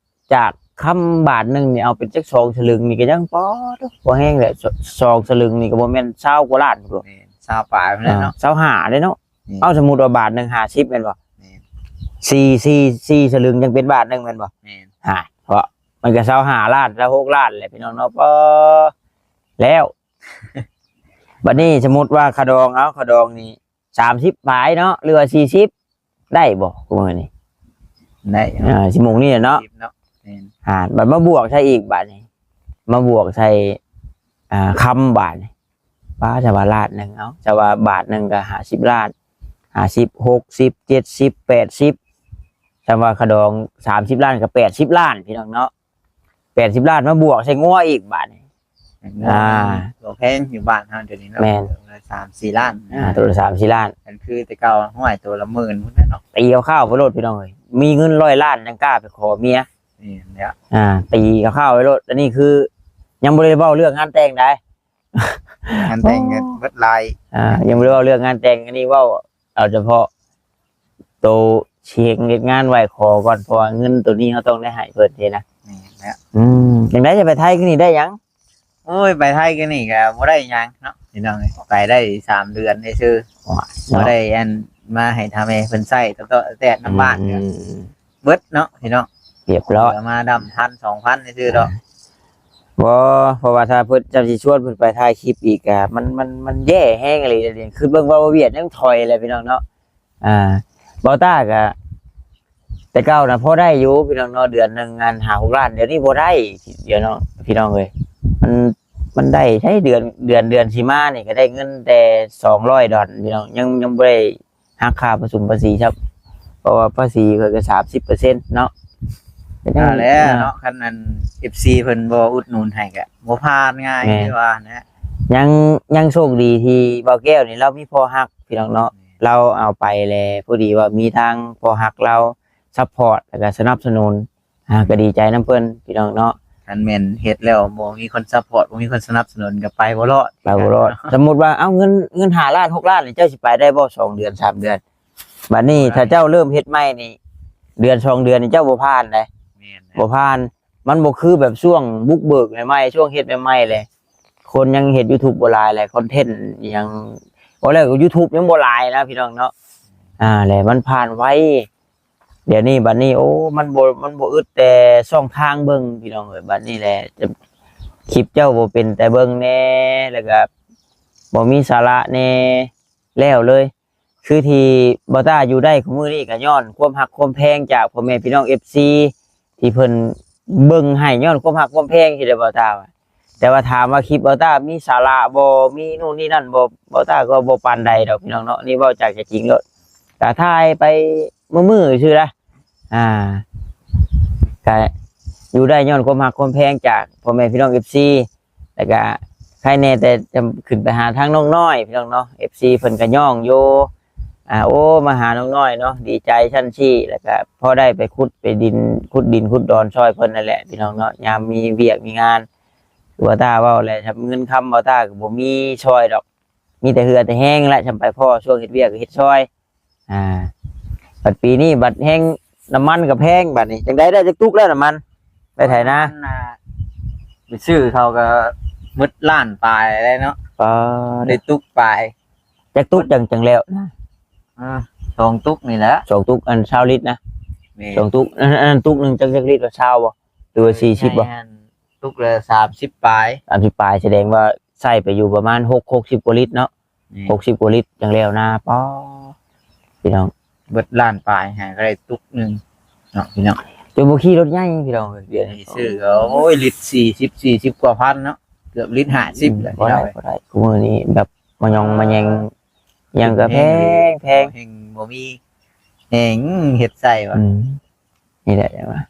ຈາກຄຳບາດໜຶ່ງນີ້ ເອົາເປັນຈັກສອງສະລຶງນີ້ກໍຍັງ ປາດໂທ້ ພໍແຮງແຫຼະ ສ- ສອງສະລຶງນີ້ກໍບໍ່ແມ່ນຊາວກວ່າລ້ານພຸ້ນບໍ່ ແມ່ນ ຊາວປາຍພຸ້ນແຫຼະເນາະ ອ່າ ຊາວຫ້າເດ້ເນາະ. ແມ່ນ ເອົ້າ ສົມມຸດວ່າບາດໜຶ່ງຫ້າສິບແມ່ນບໍ່ ແມ່ນ ສີ່ ສີ່ ສີ່ສະລຶງຈັ່ງເປັນບາດໜຶ່ງແມ່ນບໍ່ ແມ່ນ ຫາ ເພາະມັນກໍຊາວຫ້າລ້ານ ຊາວຫົກລ້ານແຫຼະ ພີ່ນ້ອງເນາະ ປາດ ແລ້ວ ບັດນີ້ສົມມຸດວ່າຄ່າດອງ ເອົາ ຄ່າດອງນີ້ສາມສິບປາຍເນາະ ຫຼືວ່າສີ່ສິບ ໄດ້ບໍ່ມື້ນີ້ ໄດ້ເນາະ ອ່າ ຊິໂມງນີ້ແຫຼະເນາະ ສິບເນາະ ແມ່ນ ອ່າ ບັດມາບວກໃສ່ອີກບາດນີ້ ມາບວກໃສ່ ອ່າ ຄຳບາດນີ້ ປ້າ ຈະວ່າລ້ານໜຶ່ງ ເອົາ ຈະວ່າບາດໜຶ່ງກໍຫ້າສິບລ້ານ ຫ້າສິບ ຫົກສິບ ເຈັດສິບ ແປດສິບ ຈະວ່າຄ່າດອງສາມສິບລ້ານກໍແປດສິບລ້ານ ພີ່ນ້ອງເນາະ. ແປດສິບລ້ານມາບວກໃສ່ງົວອີກບາດນີ້ ງົວ ອ່າ ບໍ່ແພງຢູ່ບ້ານເຮົາດຽວນີ້ເນາະ ແມ່ນ ໂຕລະສາມສີ່ລ້ານ ອ່າ ໂຕລະສາມສີ່ລ້ານ ອັນຄືແຕ່ເກົ່າ ຫ້ວຍ ໂຕລະໝື່ນພຸ້ນແຫຼະເນາະ ຕີຄ່າວໆໄປໂລດ ພີ່ນ້ອງເອີຍ ມີເງິນຮ້ອຍລ້ານຍັງກ້າໄປຂໍເມຍ ນີ້ແຫຼະ ອ່າ ຕີຄ່າວໆໄປໂລດ. ອັນນີ້ຄືຍັງບໍ່ໄດ້ເວົ້າເລື່ອງງານແຕ່ງໃດ ງານແຕ່ງກໍເບິດຫຼາຍ ອ່າ ຍັງບໍ່ໄດ້ເວົ້າເລື່ອງງານແຕ່ງ ອັນນີ້ເວົ້າ ເອົາສະເພາະໂຕຊິເຮັດງານໄຫວ້ຂໍກ່ອນ ເພາະວ່າເງິນໂຕນີ້ເຮົາຕ້ອງໄດ້ໃຫ້ເພິ່ນເດ້ນະ ແມ່ນແລ້ວ ອືມ ຈັ່ງໃດຈະໄປໄທຄືນີ້ໄດ້ຫຍັງ? ໂອ້ຍ ໄປໄທຄືນີ້ກໍບໍ່ໄດ້ຫຍັງເນາະ ພີ່ນ້ອງເອີຍ ໄປໄດ້ສາມເດືອນຊື່ໆ ບໍ່ໄດ້ອັນມາໃຫ້ທາງແມ່ເພິ່ນໃຊ້ຕະຕະແຕະນຳບ້ານ ອືມ ເບິດເນາະ ພີ່ນ້ອງ ຮຽບຮ້ອຍ ເຫຼືອມາດຳພັນສອງພັນຊື່ໆດອກ ອ່າ ບໍ່ ເພາະວ່າຖ້າເພິ່ນ ເຈົ້າຊິຊວນເພິ່ນໄປຖ່າຍຄລິບອີກກະ ມັນ ມັນ ມັນແຍ່ແຮງອີ່ຫຼີ ຄືເບິ່ງວ່າວຽດຍັງຖອຍແຫຼະ ພີ່ນ້ອງເນາະ. ອ່າ ບ່າວຕ້າກະ ແຕ່ເກົ່ານະພໍໄດ້ຢູ່ ພີ່ນ້ອງເນາະ ເດືອນໜຶ່ງອັນຫ້າຫົກລ້ານ ດຽວນີ້ບໍ່ໄດ້ ດຽວເນາະ ພີ່ນ້ອງເອີຍ ມັນ ມັນໄດ້ໃຊ້ເດືອນ ເດືອນ ເດືອນຊິມານີ້ກໍໄດ້ເງິນແຕ່ສອງຮ້ອຍດອນ ພີ່ນ້ອງ ຍັງ ຍັງບໍ່ໄດ້ ຫັກຄ່າປະຊຸມພາສີຊ້ຳ ເພາະວ່າພາສີເພິ່ນກໍສາມສິບເປີເຊັນເນາະ ກໍຍັງ ອ່າ ແລ້ວເນາະ ອ່າ ຄັນອັນ ເອັຟຊີ ເພິ່ນບໍ່ອຸດໜູນໃຫ້ກໍບໍ່ຜ່ານງ່າຍ ແມ່ນ ຄືວ່ານະ ຍັງ ຍັງໂຊກດີທີ່ບ່າວແກ້ວນີ້ລາວມີພໍ່ຮັກ ພີ່ນ້ອງເນາະ ແມ່ນ ລາວເອົາໄປແລ້ວ ພໍດີວ່າມີທາງພໍ່ຮັກລາວຊັບພອດ ແລ້ວກໍສະໜັບສະໜູນ ອ່າ ກໍດີໃຈນຳເພິ່ນ ພີ່ນ້ອງເນາະ ຄັນແມ່ນເຮັດແລ້ວບໍ່ມີຄົນຊັບພອດ ບໍ່ມີຄົນສະໜັບສະໜູນກໍໄປບໍ່ລອດ ໄປບໍ່ລອດ ສົມມຸດວ່າ ເອົາ ເງິນ ເງິນຫ້າລ້ານ ຫົກລ້ານ ນີ້ ເຈົ້າຊິໄປໄດ້ບໍ່ ສອງເດືອນ ສາມເດືອນ ບາດນີ້ ບໍ່ໄດ້ ຖ້າເຈົ້າເລີ່ມເຮັດໃໝ່ນີ້ ເດືອນສອງເດືອນນີ້ ເຈົ້າບໍ່ຜ່ານເດ້ ແມ່ນແຫຼະ ບໍ່ຜ່ານ ມັນບໍ່ຄືແບບຊ່ວງບຸກເບີກໃໝ່ໆ ຊ່ວງເຮັດໃໝ່ໆແຫຼະ ຄົນຍັງເຮັດ YouTube ບໍ່ຫຼາຍແຫຼະ ຄອນເທັນອີ່ຫຍັງ ເວົ້າແລ້ວກໍ YouTube ຍັງບໍ່ຫຼາຍນະ ພີ່ນ້ອງເນາະ ອ່າ ແລະມັນຜ່ານໄວ ດຽວນີ້ບັດນີ້ ໂອ້ ມັນບໍ່ ມັນບໍ່ອຶດແຕ່ຊ່ອງທາງເບິ່ງ ພີ່ນ້ອງເອີຍ ບັດນີ້ແຫຼະ ຄລິບເຈົ້າບໍ່ເປັນຕາເບິ່ງແດ່ ແລ້ວກໍບໍ່ມີສາລະແດ່ ແລ້ວເລີຍ ຄືທີ່ບ່າວຕ້າຢູ່ໄດ້ຄູ່ມື້ນີ້ກໍຍ້ອນຄວາມຮັກຄວາມແພງຈາກພໍ່ແມ່ພີ່ນ້ອງ ເອັຟຊີ ທີ່ເພິ່ນເບິ່ງໃຫ້ ຍ້ອນຄວາມຮັກຄວາມແພງ ທີ່ໄດ້ ບ່າວຕ້າວ່າ ແຕ່ວ່າຖາມວ່າຄລິບບ່າວຕ້າມີສາລະບໍ່ ມີໂນ່ນນີ້ນັ້ນບໍ່ ບ່າວຕ້າກໍບໍ່ປານໃດດອກ ພີ່ນ້ອງເນາະ ນີ້ເວົ້າຈາກໃຈຈິງໂລດ ກະຖ່າຍໄປມື້ໆຊື່ລະ ອ່າ ກະຢູ່ໄດ້ຍ້ອນຄວາມຮັກຄວາມແພງຈາກພໍ່ແມ່ພີ່ນ້ອງ ເອັຟຊີ ແລ້ວກະໃຄແດ່ແຕ່ຈະຂຶ້ນໄປຫາທາງນ້ອງນ້ອຍ ພີ່ນ້ອງເນາະ ເອັຟຊີ ເພິ່ນກະຍ້ອງຢູ່ ອ່າ ໂອ້ ມາຫານ້ອງນ້ອຍເນາະ ດີໃຈຊັ້ນຊີ້ ແລ້ວກະພໍໄດ້ໄປຂຸດໄປດິນ ຂຸດດິນຂຸດດອນຊ່ອຍເພິ່ນນັ້ນແຫຼະ ພີ່ນ້ອງເນາະ ຍາມມີວຽກມີງານ ຄືບ່າວຕ້າເວົ້າແຫຼະ ເງິນຄຳບ່າວຕ້າກໍບໍ່ມີຊ່ອຍດອກ ມີແຕ່ເຫື່ອແຕ່ແຮງແຫຼະ ຊ່ຳໄປພໍ້ຊ່ວງເຮັດວຽກກໍເຮັດຊ່ອຍ ອ່າ ບັດປີນີ້ບັດແຮງ ນ້ຳມັນກໍແພງ ບັດນີ້ຈັ່ງໃດ ໄດ້ຈັກຕຸກແລ້ວນ້ຳມັນ ໄປໄຖນາ ນ້ຳມັນນະ ໄປຊື້ເຂົາກໍໝົດລ້ານປາຍແລ້ວເນາະ ອໍ ໄດ້ຕຸກປາຍ ຈັກຕຸກຈັ່ງ ຈັ່ງແລ້ວນະ ອ່າ ສອງຕຸກນີ້ແຫຼະ ສອງຕຸກ ອັນຊາວລິດນະ ແມ່ນ ສອງຕຸກ ອັນ ອັນ ອັນຕຸກໜຶ່ງຈັກ ຈັກລິດ ຊາວບໍ່ ຫຼືວ່າສີ່ສິບບໍ່ ໃຊ້ອັນຕຸກລະສາມສິບປາຍ ສາມສິບປາຍ ສະແດງວ່າໃຊ້ໄປຢູ່ປະມານຫົກ ຫົກສິບກວ່າລິດເນາະ ແມ່ນ ຫົກສິບກວ່າລິດຈັ່ງແລ້ວນາ ປາ ພີ່ນ້ອງ ເບິດລ້ານປາຍຫາກໍໄດ້ຕຸກໜຶ່ງເນາະ ພີ່ນ້ອງ ແ ຈົນບໍ່ຂີ່ລົດໃຫຍ່ພີ່ນ້ອງເອີຍ ດຽວນີ້ຊື້ກໍ ໂອ້ຍ ລິດສີ່ສິບ ສີ່ສິບກວ່າພັນເນາະ ເກືອບລິດຫ້າສິບແລ້ວ ບໍ່ໄດ້ ພີ່ນ້ອງເອີຍ ບໍ່ໄດ້ ຄູ່ມື້ນີ້ແບບມາຍອງມາແຍງ ຫຍັງກໍແພງ ແພງ ແຮງບໍ່ມີແຮງເຮັດໃຊ້ວ່າ ອືມ ນີ້ແຫຼະ ຈັ່ງວ່າ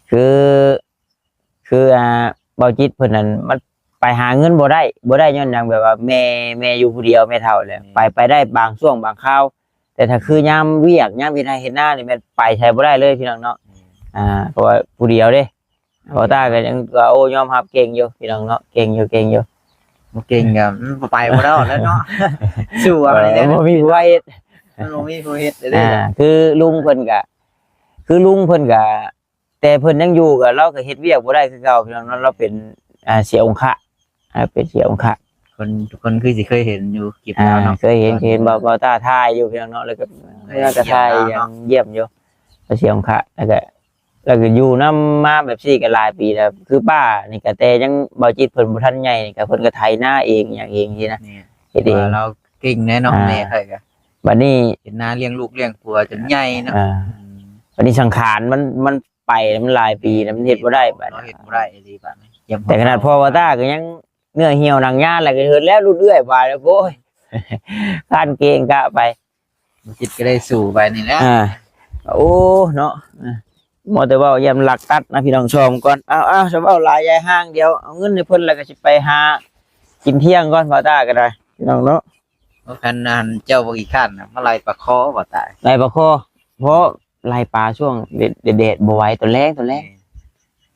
ຄື ຄື ອ່າ ເບົາຈິດເພິ່ນນັ້ນ ມັນໄປຫາເງິນບໍ່ໄດ້ ບໍ່ໄດ້ຍ້ອນຫຍັງ ແບບວ່າແມ່ ແມ່ຢູ່ຜູ້ດຽວ ແມ່ເຖົ້າແຫຼະ ອືມ ໄປ ໄປໄດ້ບາງຊ່ວງບາງຄາວ ແຕ່ຖ້າຄືຍາມວຽກ ຍາມເຮັດໄຮ່ເຮັດນານີ້ ແມ່ນໄປໃສບໍ່ໄດ້ເລີຍພີ່ນ້ອງເນາະ ອືມ ອ່າ ເພາະວ່າຜູ້ດຽວເດ້ ອືມ ເບົາຕາກໍຍັງວ່າ ໂອ້ ຍອມຮັບເກັ່ງຢູ່ພີ່ນ້ອງເນາະ ເກັ່ງຢູ່ ເກັ່ງຢູ່ ບໍ່ເກັ່ງກໍ ອືມ ໄປບໍ່ໄດ້ແລ້ວເນາະ ສູ້ເອົານີ້ແຫຼະ ບໍ່ມີຜູ້ເຮັດ ມັນບໍ່ມີຜູ້ເຮັດເດ້ ອ່າ ຄືລຸງເພິ່ນກໍ ຄືລຸງເພິ່ນກໍ ແຕ່ເພິ່ນຍັງຢູ່ກໍ ລາວກໍເຮັດວຽກບໍ່ໄດ້ຄືເກົ່າພີ່ນ້ອງເນາະ ລາວເປັນ ອ່າ ເສຍອົງຄະ ອ່າ ເປັນເສຍອົງຄະ ຄົນ ທຸກຄົນຄືຊິເຄີຍເຫັນຢູ່ຄລິບລາວເນາະ ເຄີຍເຫັນ ເຄີຍເຫັນ ເບົາ ເບົາຕາຖ່າຍຢູ່ພີ່ນ້ອງເນາະ ແລ້ວກໍ ເອີ ແລ້ວກໍຖ່າຍ ຢ້ຽມລາວເນາະ ຢ້ຽມຢູ່ ເສຍອົງຄະ ແລ້ວກໍ ແລ້ວກໍຢູ່ນຳມາແບບຊີ້ກໍຫຼາຍປີແລ້ວ ຄືປ້ານີ້ກໍແຕ່ຍັງ ເບົາຈິດເພິ່ນບໍ່ທັນໃຫຍ່ນີ້ກໍ ເພິ່ນກໍໄຖນາເອງຫຍັງເອງຊີ້ນະ ແມ່ນ ເຮັດເອງ ວ່າລາວເກັ່ງແນ່ເນາະ ອ່າ ແມ່ຂ້ອຍກໍ ບັດນີ້ເຮັດນາລ້ຽງລູກລ້ຽງຜົວຈົນໃຫຍ່ເນາະ ອ່າ ອືມ ບັດນີ້ສັງຂານມັນ ມັນ ໄປແລ້ວມັນຫຼາຍປີແລ້ວ ມັນເຮັດບໍ່ໄດ້ບາດ ເຮັດບໍ່ໄດ້ອີ່ຫຼີບາດນີ້ ແຕ່ຂະໜາດພໍ່ເບົາຕາກໍຍັງເໜື່ອຍຫ່ຽວໜັງຍານ ແລ້ວກໍເຮີດແລ້ວລຸດເອື້ອຍບາດ ໂອ້ຍ ຄານເກງກະໄປ ບໍ່ຄິດກໍໄດ້ສູ້ໄປນີ້ແຫຼະ ອ່າ ໂອ້ ເນາະ ອ່າ ບໍ່ແຕ່ເວົ້າ ຢ້ານລັກຕັດນະພີ່ນ້ອງ ຊອມກ່ອນ ເອົາ ເອົາ ຊະເວົ້າຫຼາຍຢາຍຫ່າງ ດຽວເອົາເງິນໃຫ້ເພິ່ນ ແລ້ວກໍຊິໄປຫາກິນທ່ຽງກ່ອນ ເບົາຕາກໍໄດ້ ພີ່ນ້ອງເນາະ. ໂອ້ ຄັນອັນເຈົ້າບໍ່ຂີ້ຄ້ານນະ ມາໄລ່ປາຄໍບໍ່ຕາຍ ໄລ່ປາຄໍ ເພາະໄລ່ປາຊ່ວງແດດ ແດດບໍ່ໄຫວ ຕອນແລງ ຕອນແລງ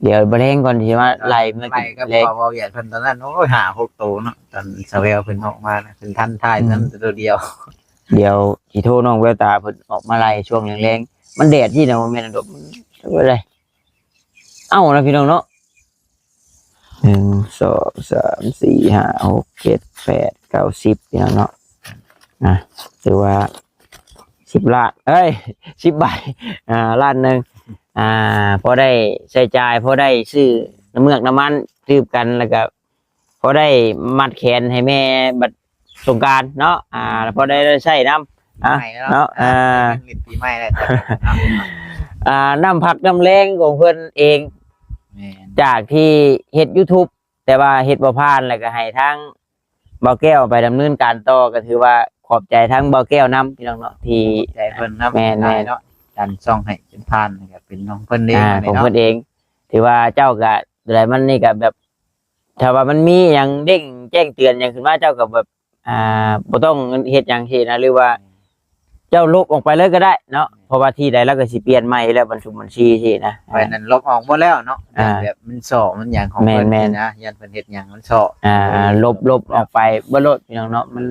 ແມ່ນ ດຽວບໍ່ແລງກ່ອນ ຊິມາໄລ່ ເອີ ມາກິນ ໄລ່ກັບ ແລງ ເຂົາເວົ້າຫຍັງເພິ່ນຕອນນັ້ນ ໂອ້ຍ ຫ້າຫົກໂຕເນາະ ຕອນສາວແວວເພິ່ນອອກມານະ ເພິ່ນທັນຖ່າຍ ອືມ ນັ້ນໂຕດຽວ ດຽວຊິໂທນ້ອງແວວຕາເພິ່ນອອກມາໄລ່ຊ່ວງແລງໆ ມັນແດດທີ່ນະ ບໍ່ແມ່ນດອກ ເອົານະພີ່ນ້ອງເນາະ. ໜຶ່ງ ສອງ ສາມ ສີ່ ຫ້າ ຫົກ ເຈັດ ແປດ ເກົ້າ ສິບ ພີ່ນ້ອງເນາະ ອ່າ ຖືວ່າສິບລ້ານ ເອີຍ ສິບໃບ ອ່າ ລ້ານໜຶ່ງ ອ່າ ພໍໄດ້ໃຊ້ຈ່າຍ ພໍໄດ້ຊື້ນ້ຳເມືອກນ້ຳມັນດື່ມກັນ ແລ້ວກໍພໍໄດ້ມັດແຂນໃຫ້ແມ່ບັດ ສົງການເນາະ ອ່າ ພໍໄດ້ ໄດ້ໃຊ້ນຳ ອ່າ ປີໃໝ່ແລ້ວເນາະ ເນາະ ອ່າ ເປັນປີໃໝ່ແລ້ວ ອ່າ ນ້ຳພັກນ້ຳແຮງຂອງເພິ່ນເອງ ແມ່ນ ຈາກທີ່ເຮັດ YouTube ແຕ່ວ່າເຮັດບໍ່ຜ່ານ ແລ້ວກໍໃຫ້ທາງບ່າວແກ້ວໄປດຳເນີນການຕໍ່ ກໍຖືວ່າຂອບໃຈທາງບ່າວແກ້ວນຳ ພີ່ນ້ອງເນາະ ທີ່ຂອບໃຈເພິ່ນນຳ ແມ່ນໆ ຫຼາຍເນາະ ດັນຊ່ອງໃຫ້ຈົນຜ່ານ ກໍເປັນຂອງເພິ່ນເອງ ອ່າ ຂອງເພິ່ນເອງ ຖືວ່າເຈົ້າກໍ ແຕ່ມັນນີ້ກໍແບບ ຖ້າວ່າມັນມີຫຍັງເດ້ງແຈ້ງເຕືອນຫຍັງຂຶ້ນມາ ເຈົ້າກໍແບບ ອ່າ ບໍ່ຕ້ອງເຮັດຫຍັງຊີ້ນະ ຫຼືວ່າເຈົ້າລົບອອກໄປເລີຍກໍໄດ້ເນາະ ເພາະວ່າທີ່ໃດລາວກໍຊິປ່ຽນໃໝ່ແລ້ວ ບັນທຸກບັນຊີຊີ້ນະ ຂ້ອຍນັ້ນລົບອອກໝົດແລ້ວເນາະ ອ່າ ແບບມັນສໍ້ມັນຫຍັງຂອງເພິ່ນ ແມ່ນໆ ຊີ້ນະ ຢ້ານເພິ່ນເຮັດຫຍັງມັນສໍ້ ອ່າ ລົບ ລົບອອກໄປເບິດໂລດ ພີ່ນ້ອງເນາະ ມັນ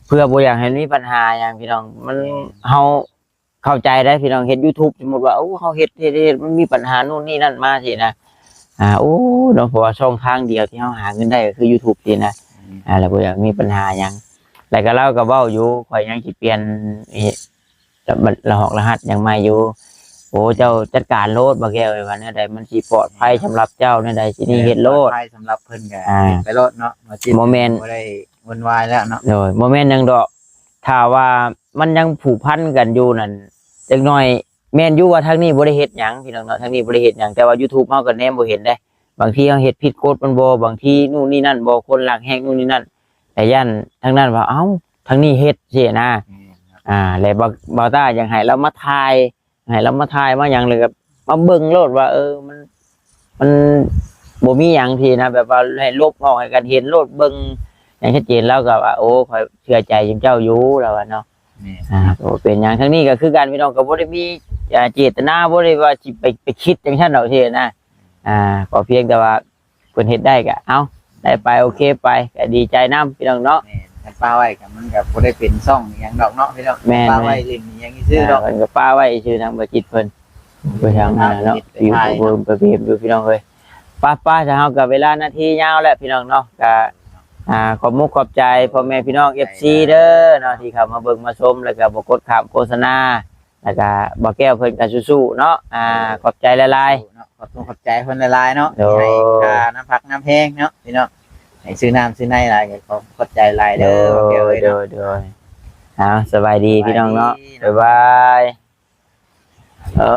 ເພື່ອບໍ່ຢາກໃຫ້ມີບັນຫາຫຍັງ ພີ່ນ້ອງ ມັນ ແມ່ນ ເຮົາ ເຂົ້າໃຈໄດ໋ພີ່ນ້ອງ ເຮັດ YouTube ສົມມຸດວ່າ ໂອ້ ເຮົາເຮັດ ເຮັດ ເຮັດ ມັນມີບັນຫາໂນ່ນນີ້ນັ້ນມາຊີ້ນະ ອ່າ ໂອ້ ເນາະ ເພາະວ່າຊ່ອງທາງດຽວທີ່ເຮົາຫາເງິນໄດ້ກໍຄື YouTube ຊີ້ນະ ອືມ ອ່າ ແລ້ວບໍ່ຢາກມີບັນຫາຫຍັງ ແລ້ວກໍລາວກໍເວົ້າຢູ່ ຂ້ອຍຍັງຊິປ່ຽນ ເອີ ລະ ລະຫອກລະຫັດຫຍັງໃໝ່ຢູ່ ໂອ້ ເຈົ້າຈັດການໂລດ ບ່າວແກ້ວເອີຍ ວ່າແນວໃດມັນຊິປອດໄພສຳລັບເຈົ້າ ແນວໃດຊິນີ້ເຮັດໂລດ ປອດໄພສຳລັບເພິ່ນກໍ ອ່າ ເຮັດໄປໂລດເນາະ ບໍ່ແມ່ນ ບໍ່ໄດ້ວຸ່ນວາຍແລ້ວເນາະ ໂດຍ ບໍ່ແມ່ນຫຍັງດອກ ຖ້າວ່າມັນຍັງຜູກພັນກັນຢູ່ນັ້ນ ຈັກໜ້ອຍ ແມ່ນຢູ່ວ່າທາງນີ້ບໍ່ໄດ້ເຮັດຫຍັງ ພີ່ນ້ອງເນາະ ທາງນີ້ບໍ່ໄດ້ເຮັດຫຍັງ ແຕ່ວ່າ YouTube ເຮົາກໍແນມບໍ່ເຫັນເດ້ ບາງທີເຮົາເຮັດຜິດກົດມັນບໍ່ ບາງທີນູ່ນນີ້ນັ້ນບໍ່ ຄົນລັກແຮກນູ່ນນີ້ນັ້ນ ແຕ່ຢ້ານທາງນັ້ນວ່າ ເອົ້າ ທາງນີ້ເຮັດຊີ້ນະ ແມ່ນ ອ່າ ແລ້ວບ່າວ ບ່າວຕ້າຢາກໃຫ້ລາວມາຖ່າຍ ໃຫ້ລາວມາຖ່າຍມາຫຍັງ ແລ້ວກໍມາເບິ່ງໂລດວ່າ ເອີ ມັນ ມັນບໍ່ມີຫຍັງທີ່ນະ ແບບວ່າໃຫ້ລົບອອກ ໃຫ້ກັນເຫັນໂລດ ເບິ່ງຢ່າງຊັດເຈນ ລາວກໍວ່າ ໂອ້ ຂ້ອຍເຊື່ອໃຈຈຸມເຈົ້າຢູ່ ລາວວ່າເນາະ ແມ່ນ ອ່າ ກໍບໍ່ເປັນຫຍັງ ທາງນີ້ກໍຄືກັນ ພີ່ນ້ອງ ກໍບໍ່ໄດ້ມີ ອ່າ ເຈດຕະນາ ບໍ່ໄດ້ວ່າຊິໄປ ໄປຄິດຈັ່ງຊັ້ນດອກ ຊີ້ນະ ອ່າ ກໍພຽງແຕ່ວ່າ ເພິ່ນເຮັດໄດ້ກໍເອົາ ໄດ້ໄປ ໂອເຄໄປ ກໍດີໃຈນຳ ພີ່ນ້ອງເນາະ ແມ່ນ ຄັນປະໄວ້ກໍມັນກໍບໍ່ໄດ້ເປັນຊ່ອງອີ່ຫຍັງດອກເນາະ ພີ່ນ້ອງ ແມ່ນ ປະໄວ້ຫຼິ້ນອີ່ຫຍັງຊື່ໆດອກ ເພິ່ນກໍປະໄວ້ຊື່ໆ ທາງບ່າວຈິດເພິ່ນ ໄປທາງນັ້ນເນາະ ຢູ່ ໄປເບິ່ງໄປເພມຢູ່ ພີ່ນ້ອງເອີຍ ປະໆ ຊະ ເຮົາກໍເວລານາທີຍາວແລ້ວ ພີ່ນ້ອງເນາະ ກໍ ອ່າ ຂອບມຸກຂອບໃຈພໍ່ແມ່ພີ່ນ້ອງ ເອັຟຊີ ເດີເນາະ ທີ່ເຂົ້າມາເບິ່ງມາຊົມ ແລ້ວກໍບໍ່ກົດຂ້າມໂຄສະນາ ແລ້ວກະບ່າວແກ້ວເພິ່ນກະສູ້ໆເນາະ ອ່າ ຂອບໃຈຫຼາຍໆເນາະ ຂອບຄຸນຂອບໃຈເພິ່ນຫຼາຍໆເນາະ ໂດຍ ທີ່ໃຫ້ຄ່ານ້ຳພັກນ້ຳແຮງເນາະ ພີ່ນ້ອງ ໃຫ້ຊື້ນ້ຳຊື້ໃນຫຼາຍ ກໍຂອບ ຂອບໃຈຫຼາຍເດີ ໂດຍ ບ່າວແກ້ວເອີຍ ໂດຍ ເນາະ ໂດຍ ເອົາ ສະບາຍດີ ສະບາຍດີ ພີ່ນ້ອງເນາະ ສະບາຍດີ ບາຍບາຍ ເອີ.